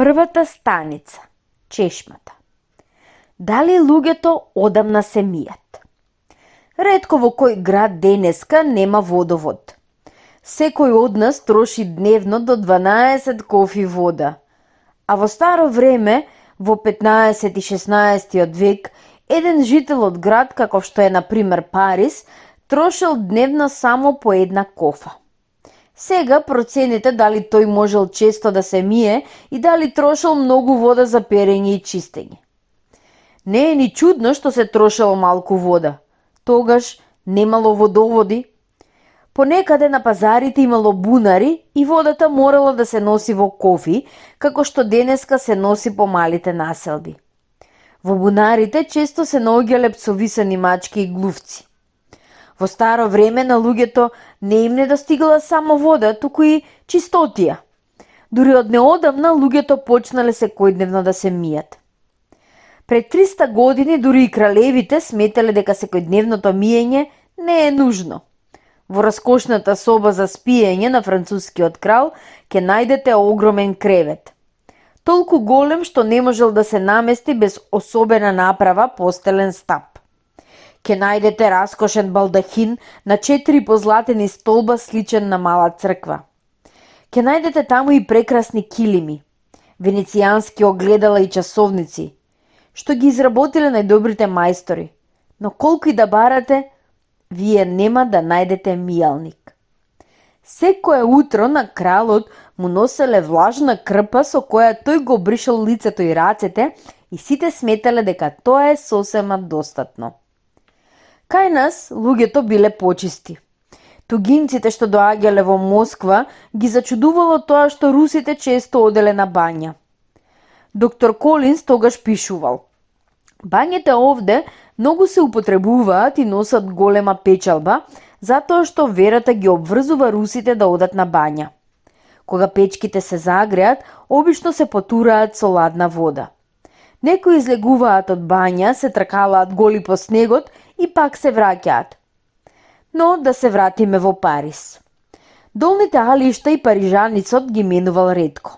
Првата станица, чешмата. Дали луѓето одамна се мијат? Ретко во кој град денеска нема водовод. Секој од нас троши дневно до 12 кофи вода. А во старо време, во 15 и 16 век, еден жител од град, каков што е, например, Париз, трошел дневно само по една кофа. Сега процените дали тој можел често да се мие и дали трошел многу вода за перење и чистење. Не е ни чудно што се трошело малку вода. Тогаш немало водоводи. Понекаде на пазарите имало бунари и водата морала да се носи во кофи, како што денеска се носи по малите населби. Во бунарите често се наоѓале псовисани мачки и глувци. Во старо време на луѓето не им недостигала само вода, туку и чистотија. Дури од неодамна луѓето почнале секојдневно да се мијат. Пред 300 години дури и кралевите сметале дека секојдневното миење не е нужно. Во раскошната соба за спиење на францускиот крал ќе најдете огромен кревет. Толку голем што не можел да се намести без особена направа постелен стап. Ке најдете раскошен балдахин на 4 позлатени столба сличен на мала црква. Ке најдете таму и прекрасни килими, венецијански огледала и часовници, што ги изработиле најдобрите мајстори, но колку и да барате, вие нема да најдете мијалник. Секое утро на кралот му носеле влажна крпа со која тој го бришал лицето и рацете и сите сметале дека тоа е сосема достатно. Кај нас луѓето биле почисти. Тугинците што доаѓале во Москва ги зачудувало тоа што русите често оделе на бања. Доктор Колинс тогаш пишувал: бањите овде многу се употребуваат и носат голема печалба, затоа што верата ги обврзува русите да одат на бања. Кога печките се загреат, обично се потураат со ладна вода. Некои излегуваат од бања, се тркалаат голи по снегот и пак се враќаат. Но да се вратиме во Париз. Долните алишта и парижаницот ги менувал ретко.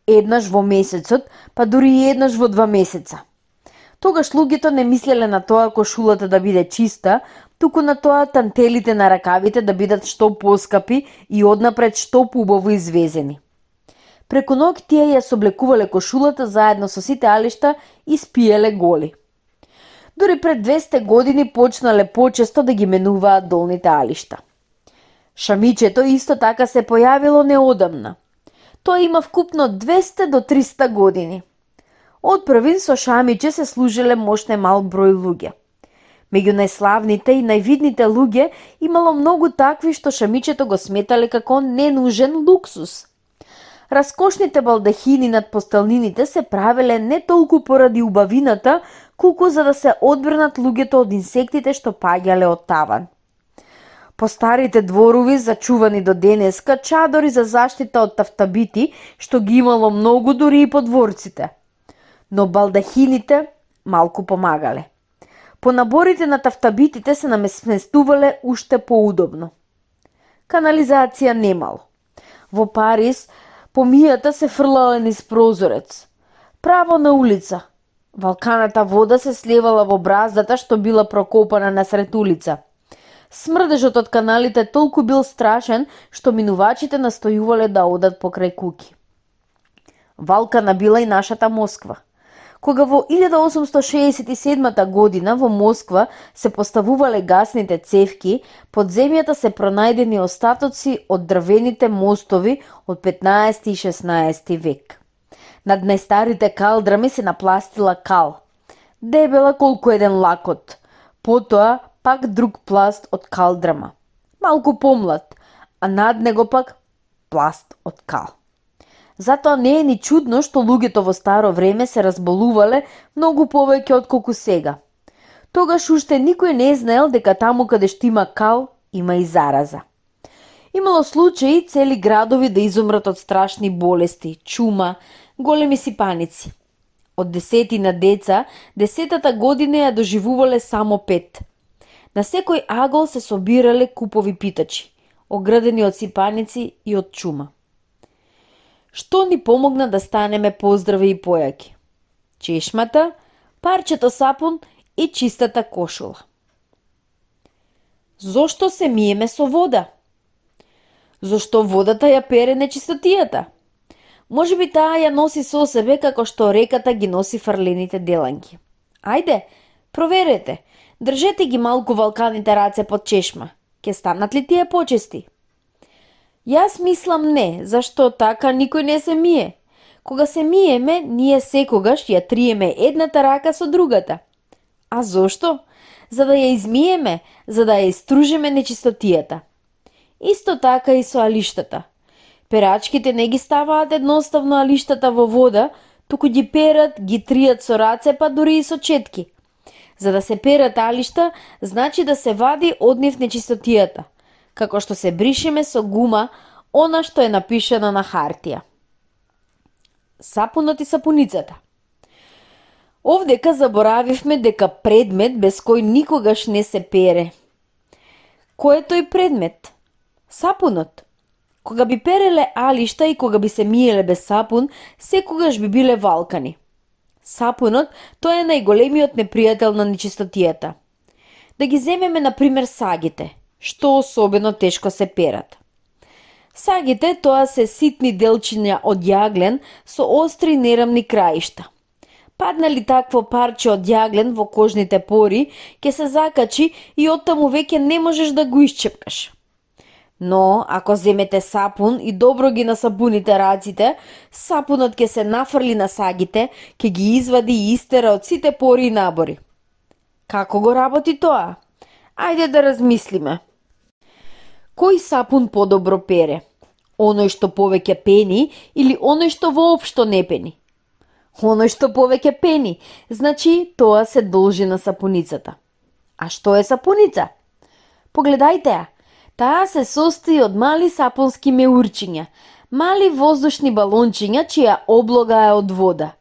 Еднаш во месецот, па дури и еднаш во 2 месеца. Тогаш луѓето не мислеле на тоа кошулата да биде чиста, туку на тоа тантелите на ракавите да бидат што поскапи и однапред што поубаво извезени. Преку ноќ тие ја соблекувале кошулата заедно со сите алишта и спиеле голи. Дури пред 200 години почнале почесто да ги менуваат долните алишта. Шамичето исто така се појавило неодамна. Тоа има вкупно 200 до 300 години. Од првин со шамиче се служеле мошне мал број луѓе. Меѓу најславните и највидните луѓе имало многу такви што шамичето го сметале како ненужен луксус. Раскошните балдахини над постелнините се правеле не толку поради убавината, колку за да се одбранат луѓето од инсектите што паѓале од таван. По старите дворови, зачувани до денеска, чадори за заштита од тафтабити, што ги имало многу дури и по дворците. Но балдахините малку помагале. По наборите на тафтабитите се наместувале уште поудобно. Канализација немало. Во Париз помијата се фрлале низ прозорец. Право на улица. Валканата вода се слевала во браздата што била прокопана насред улица. Смрдежот од каналите толку бил страшен што минувачите настојувале да одат покрај куќи. Валкана била и нашата Москва. Кога во 1867 година во Москва се поставувале гасните цевки, под земјата се пронајдени остатоци од дрвените мостови од 15 и 16 век. Над најстарите калдрами се напластила кал, дебела колку еден лакот, потоа пак друг пласт од калдрама, малку помлад, а над него пак пласт од кал. Затоа не е ни чудно што луѓето во старо време се разболувале многу повеќе отколку сега. Тогаш уште никој не знаел дека таму каде што има кал, има и зараза. Имало случаи цели градови да изумрат од страшни болести, чума, големи сипаници. Од 10 на деца, 10-та година ја доживувале само 5. На секој агол се собирале купови питачи, оградени од сипаници и од чума. Што ни помогна да станеме поздрави и појаки? Чешмата, парчето сапун и чистата кошула. Зошто се миеме со вода? Зошто водата ја пере нечистотијата? Можеби таа ја носи со себе како што реката ги носи фрлените деланки. Ајде, проверете. Држете ги малку валканите раце под чешма. Ке станат ли тие почисти? Јас мислам не, зашто така никој не се мие. Кога се миеме, ние секогаш ја триеме едната рака со другата. А зошто? За да ја измиеме, за да ја истружиме нечистотијата. Исто така и со алиштата. Перачките не ги ставаат едноставно алиштата во вода, туку ги перат, ги тријат со раце, па дури и со четки. За да се перат алишта, значи да се вади од нив нечистотијата, како што се бришеме со гума, она што е напишано на хартија. Сапунот и сапуницата. Овдека заборавивме дека предмет без кој никогаш не се пере. Кој е тој предмет? Сапунот. Кога би переле алишта и кога би се миеле без сапун, секогаш би биле валкани. Сапунот, тој е најголемиот непријател на нечистотијата. Да ги земеме, например, сагите, што особено тешко се перат. Сагите, тоа се ситни делчиња од јаглен со остри нерамни краишта. Падна ли такво парче од јаглен во кожните пори, ќе се закачи и оттаму веќе не можеш да го исчепкаш. Но, ако земете сапун и добро ги насапуните раците, сапунот ќе се нафрли на сагите, ќе ги извади и истера од сите пори и набори. Како го работи тоа? Ајде да размислиме. Кој сапун подобро пере? Оној што повеќе пени или оној што воопшто не пени? Оној што повеќе пени, значи тоа се должи на сапуницата. А што е сапуница? Погледајте ја. Таа се состои од мали сапунски меурчиња, мали воздушни балончиња чија облога е од вода.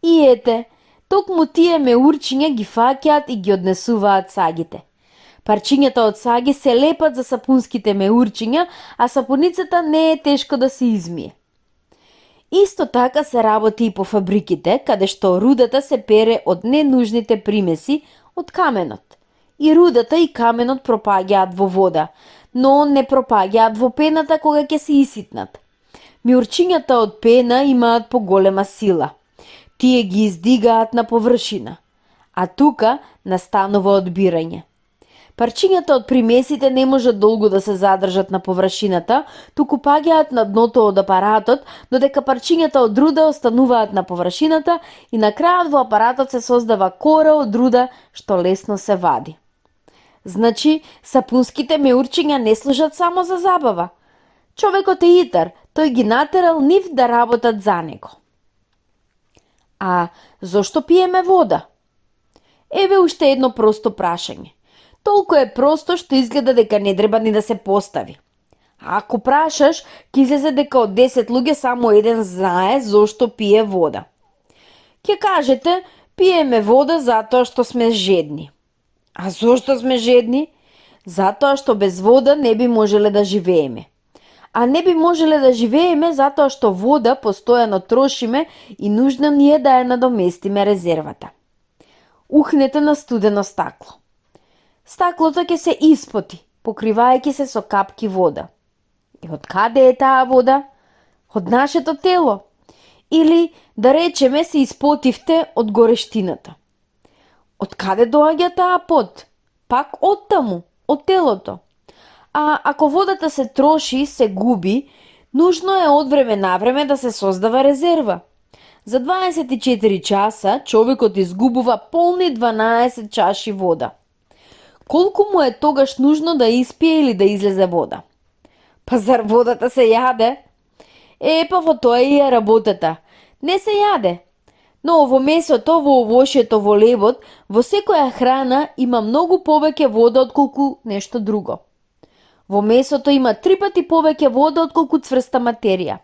И ете, токму тие меурчиња ги фаќаат и ги однесуваат сагите. Парчињата од саги се лепат за сапунските меурчиња, а сапуницата не е тешко да се измие. Исто така се работи и по фабриките, каде што рудата се пере од ненужните примеси од каменот. И рудата и каменот пропаѓаат во вода, но не пропаѓаат во пената кога ќе се иситнат. Меурчињата од пена имаат поголема сила. Тие ги издигаат на површина, а тука настанува одбирање. Парчињата од примесите не можат долго да се задржат на површината, туку паѓаат на дното од апаратот, додека парчињата од руда остануваат на површината и на крајот во апаратот се создава кора од руда што лесно се вади. Значи, сапунските меурчиња не служат само за забава. Човекот е итар, тој ги натерал нив да работат за него. А зошто пиеме вода? Еве уште едно просто прашање. Толку е просто што изгледа дека не треба ни да се постави. А ако прашаш, ќе излезе дека од 10 луѓе само еден знае зошто пие вода. Ќе кажете, пиеме вода затоа што сме жедни. А зошто сме жедни? Затоа што без вода не би можеле да живееме. А не би можеле да живееме затоа што вода постојано трошиме и нужно ни е да ја надоместиме резервата. Ухнете на студено стакло. Стаклото ќе се испоти, покривајќи се со капки вода. И од каде е таа вода? Од нашето тело. Или, да речеме, се испотивте од горештината. Од каде доаѓа таа пот? Пак од таму, од телото. А ако водата се троши, се губи, нужно е од време на време да се создава резерва. За 24 часа човекот изгубува полни 12 чаши вода. Колку му е тогаш нужно да испие или да излезе вода? Па зар водата се јаде? Па во тоа и е работата. Не се јаде. Но во месото, во овошјето, во лебот, во секоја храна има многу повеќе вода отколку нешто друго. Во месото има 3 пати повеќе вода отколку цврста материја.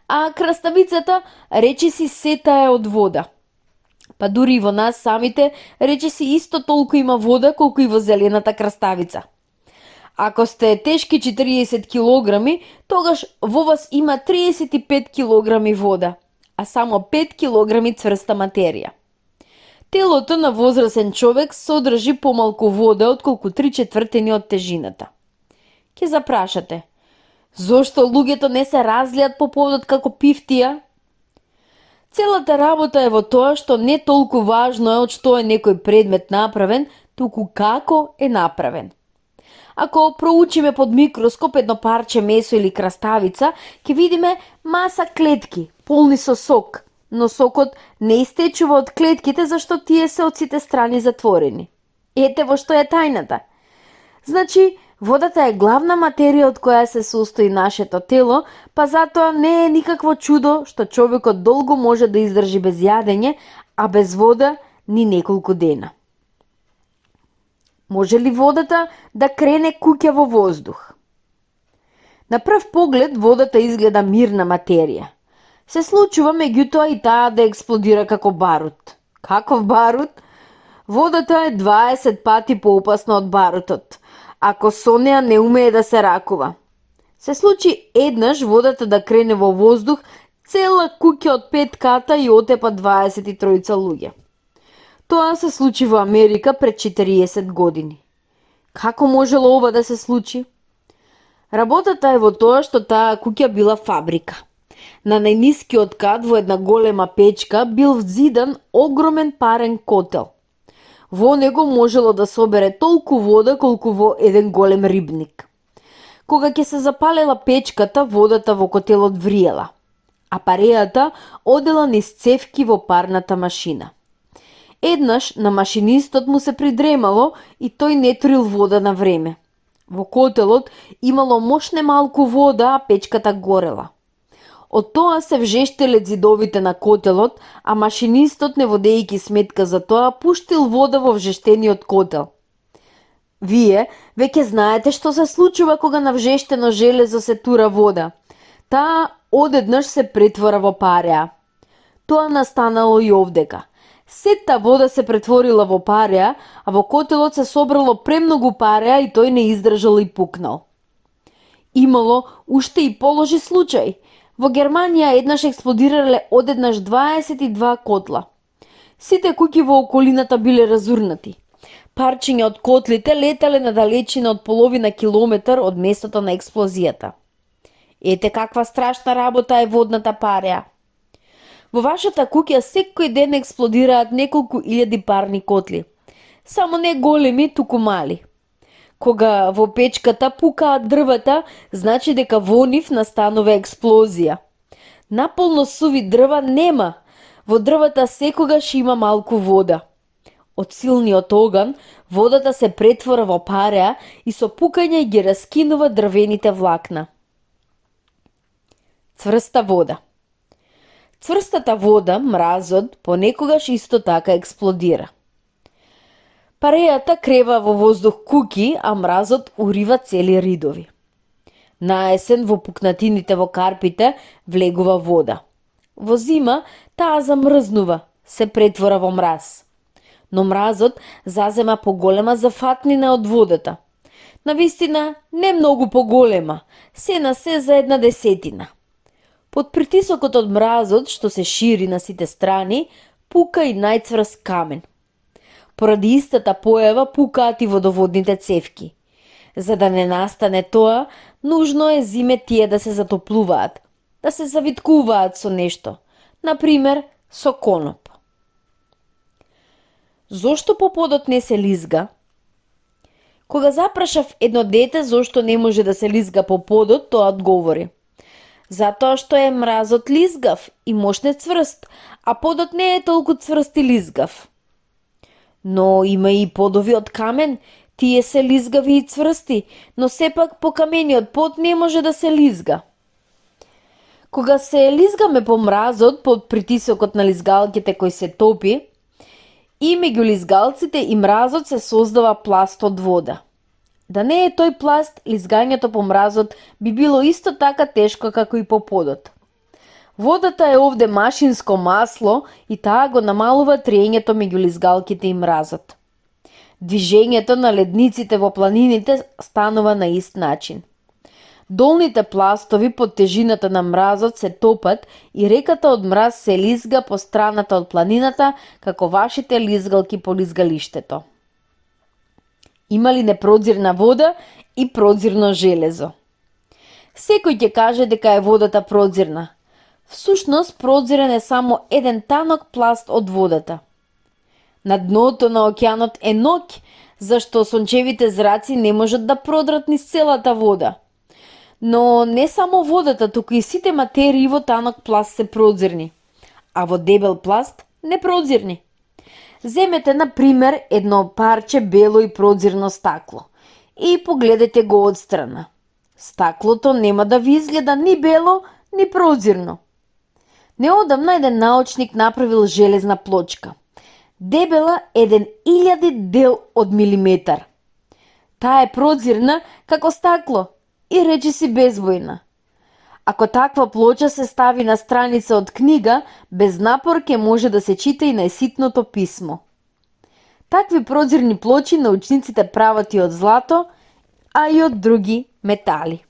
А краставицата речиси сета е од вода. Па дури и во нас самите речиси исто толку има вода колку и во зелената краставица. Ако сте тешки 40 килограми, тогаш во вас има 35 килограми вода, а само 5 килограми цврста материја. Телото на возрасен човек содржи помалку вода отколку 3/4 од тежината. Ке запрашате, зошто луѓето не се разлијат по поводот како пифтија? Целата работа е во тоа што не толку важно е од што е некој предмет направен, туку како е направен. Ако проучиме под микроскоп едно парче месо или краставица, ќе видиме маса клетки, полни со сок, но сокот не истечува од клетките зашто тие се од сите страни затворени. Ете во што е тајната. Значи, водата е главна материја од која се состои нашето тело, па затоа не е никакво чудо што човекот долго може да издржи без јадење, а без вода ни неколку дена. Може ли водата да крене куќа во воздух? На прв поглед водата изгледа мирна материја. Се случува меѓутоа и таа да експлодира како барут. Каков барут? Водата е 20 пати поопасна од барутот, ако со неа не умее да се ракува. Се случи еднаш водата да крене во воздух, цела куќа од 5 ката и отепа 23 луѓе. Тоа се случи во Америка пред 40 години. Како можело ова да се случи? Работата е во тоа што таа куќа била фабрика. На најнискиот кат во една голема печка бил взидан огромен парен котел. Во него можело да собере толку вода колку во еден голем рибник. Кога ќе се запалела печката, водата во котелот вриела, а парејата одела низ цевки во парната машина. Еднаш на машинистот му се придремало и тој не турил вода на време. Во котелот имало мошне малку вода, а печката горела. Од тоа се вжештеле ѕидовите на котелот, а машинистот, не водејќи сметка за тоа, пуштил вода во вжештениот котел. Вие веќе знаете што се случува кога на вжештено железо се тура вода. Таа одеднаш се претвора во пареа. Тоа настанало и овдека. Сета вода се претворила во пареа, а во котелот се собрало премногу пареа и тој не издржал и пукнал. Имало уште и положи случај. Во Германија еднаш експлодирале одеднаш 22 котла. Сите куќи во околината биле разурнати. Парчиња од котлите летале на далечина од половина километар од местото на експлозијата. Ете каква страшна работа е водната пареа. Во вашата куќа секој ден експлодираат неколку илјади парни котли. Само не големи, туку мали. Кога во печката пукаат дрвата, значи дека во нив настанува експлозија. Наполно суви дрва нема. Во дрвата секогаш има малку вода. Од силниот оган, водата се претвора во пареа и со пукање ги раскинува дрвените влакна. Цврста вода. Цврстата вода, мразот, понекогаш исто така експлодира. Парејата крева во воздух куки, а мразот урива цели ридови. На есен во пукнатините во карпите влегува вода. Во зима таа замрзнува, се претвора во мраз. Но мразот зазема поголема зафатнина од водата. Навистина не многу поголема, се на се за 1/10. Под притисокот од мразот, што се шири на сите страни, пука и најцврст камен. Поради истата појава пукаат и водоводните цевки. За да не настане тоа, нужно е зиме тие да се затоплуваат, да се завиткуваат со нешто, например со коноп. Зошто поподот не се лизга? Кога запрашав едно дете зошто не може да се лизга поподот, тоа одговори: затоа што е мразот лизгав и мошне цврст, а подот не е толку цврст и лизгав. Но има и подови од камен, тие се лизгави и цврсти, но сепак по камениот под не може да се лизга. Кога се лизгаме по мразот, под притисокот на лизгалките кој се топи, и меѓу лизгалците и мразот се создава пласт од вода. Да не е тој пласт, лизгањето по мразот би било исто така тешко како и по подот. Водата е овде машинско масло и таа го намалува триењето меѓу лизгалките и мразот. Движењето на ледниците во планините станува на ист начин. Долните пластови под тежината на мразот се топат и реката од мраз се лизга по страната од планината како вашите лизгалки по лизгалиштето. Има ли непродзирна вода и продзирно железо? Секој ќе каже дека е водата продзирна. Всушност, продзирен е само еден танок пласт од водата. На дното на океанот е ноќ, зашто сончевите зраци не можат да продрат низ целата вода. Но не само водата, туку и сите материи во танок пласт се продзирни, а во дебел пласт непродзирни. Земете, на пример, едно парче бело и продзирно стакло и погледете го одстрана. Стаклото нема да ви изгледа ни бело, ни продзирно. Неодамна еден научник направил железна плочка, дебела 1000 дел од милиметар. Таа е продзирна како стакло и речиси безбојна. Ако таква плоча се стави на страница од книга, без напор ќе може да се чита и најситното писмо. Такви продзирни плочи научниците прават и од злато, а и од други метали.